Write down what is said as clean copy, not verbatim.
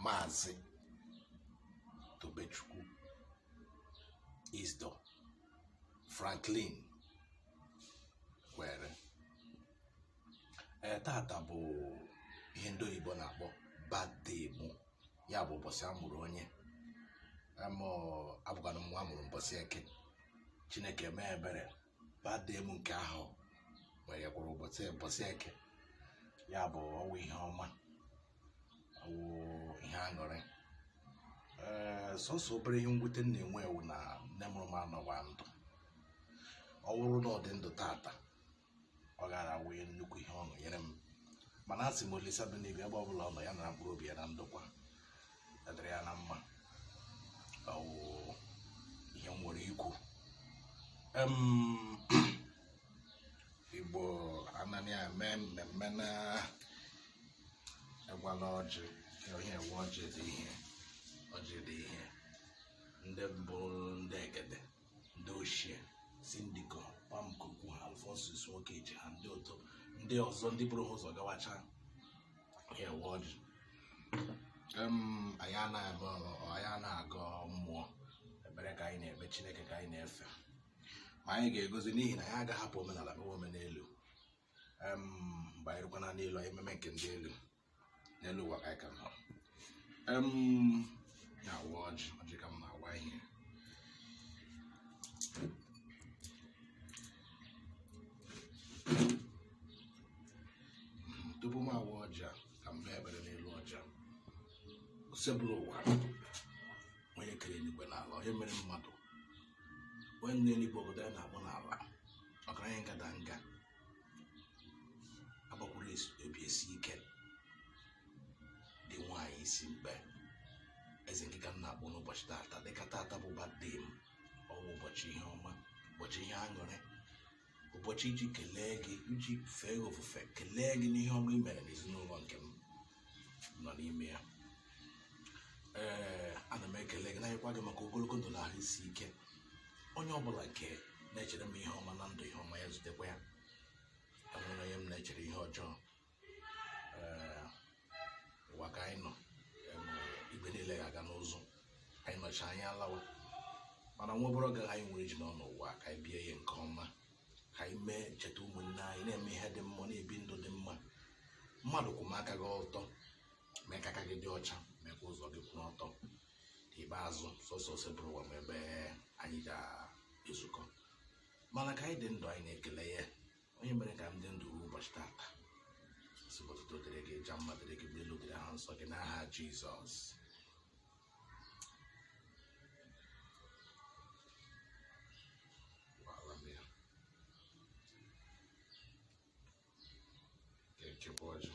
Maazị Tobechukwu Isdor Franklin Kwere. Ee, tata bụ ihe ndị oyibo na-akpọ birthday mụ, ya bụ ụbọchị a mụrụ onye. Abụkwana m nwa a mụrụ mbọsị Eke. Chineke mee ebere, birthday m nke ahụ nwerekwara ụbọchị Eke, ya bụ ọwụ ihe ọma, ọwụ ihe aṅụrị. Ee, sọsọ obere ihe mwute m na-enwe wụ na nne mụrụ m anọwa ndụ. Ọ wụrụ na ọ dị ndụ tata, ọ gara wee nnukwu ihe ọṅụ nyere m. Mana asị m Olisa bi n'igwe, ebe ọbụla ọ nọ, ya nara mkpụrụ obi ya na ndokwa, ya dịrị ya na mma. Ọwụ ihe m nwere ikwu. Igbo anaghị eme mmemme na egwala ọjị, ihe ewe ọjị dị ihe, ọjị dị ihe. Ndị mbụ, ndị egede, ndị ochie si ndịkọ pamkokwu ha, Alphonsus Nwokeji ha, ndị otu ndị ọzọ, ndị buru ha ụzọ gawacha ihe ewe ọjị. Anyị anaghị eme, anyị anaghị agọ mmụọ, ekpere ka anyị na-ekpe, Chineke ka anyị na-efe. Ma anyị ga-egozi n'ihi na anyị agaghị hapụ omenala mewe omenelu. Mgbe anyị rukwana n'elu, anyị ememe nke ndị elu n'elu ụwa ka anyị ka nọ. Na-awa ọjị, ọjị ka m na-awa ihe. Tupu m awa ọjị a, ka m kpee ekpere n'elu ọjị a. Osebụrụwa, onye kere eluigwe na ala, onye mere mmadụ, onye nọ n'eluigwe obodo ya na-akpọ n'ala, ọgaranya ngadanga, agbakwuru obi esi ike, dị nwaanyị isi mkpe, eze nke ka m na-akpọ n'ụbọchị tata. Dịka tata bụ birthday m, ọ bụ ụbọchị ihe ọma, ụbọchị ihe aṅụrị, ụbọchị iji kelee gị, iji fee gị ofufe, kelee gị n'ihe ọma ị mere n'ezinụlọ nke m nọ n'ime ya. Ee, ana m ekele gị, na-ayọkwa gị maka ogologo ndụ na ahụ isi ike. Onye ọbụla nke na-echere m ihe ọma na ndụ, ihe ọma ya zutekwa ya. Enwere onye m na-echere ihe ọjọọ. Ee, ụwa ka anyị nọ, igwe niile ga-aga n'ụzọ anyị nọchi anyị alawa. Mana nwa obere oge anyị nwere iji nọ n'ụwa, ka anyị bie ya nke ọma, ka anyị mee cheta ụmụnne anyị, na-eme ihe dị mma, na-ebi ndụ dị mma. Mmadụ kwụma aka gị ọtọ, mee ka aka gị dị ọcha, mee ka ụzọ gị kwụrụ ọtọ. N'ikpeazụ, sọsọ Osebụrụwa ma ebe anyị ga-ezukọ. Mana ka anyị dị ndụ, anyị na-ekele ya, onye mere ka m dị ndụ ruo ụbọchị tata. Sị otuto dịrị gị, ja mma dịrị gị, elu dịrị aha nsọ gị, n'aha Jizọs. Gwara m ya. Ga-echekwa ọjị.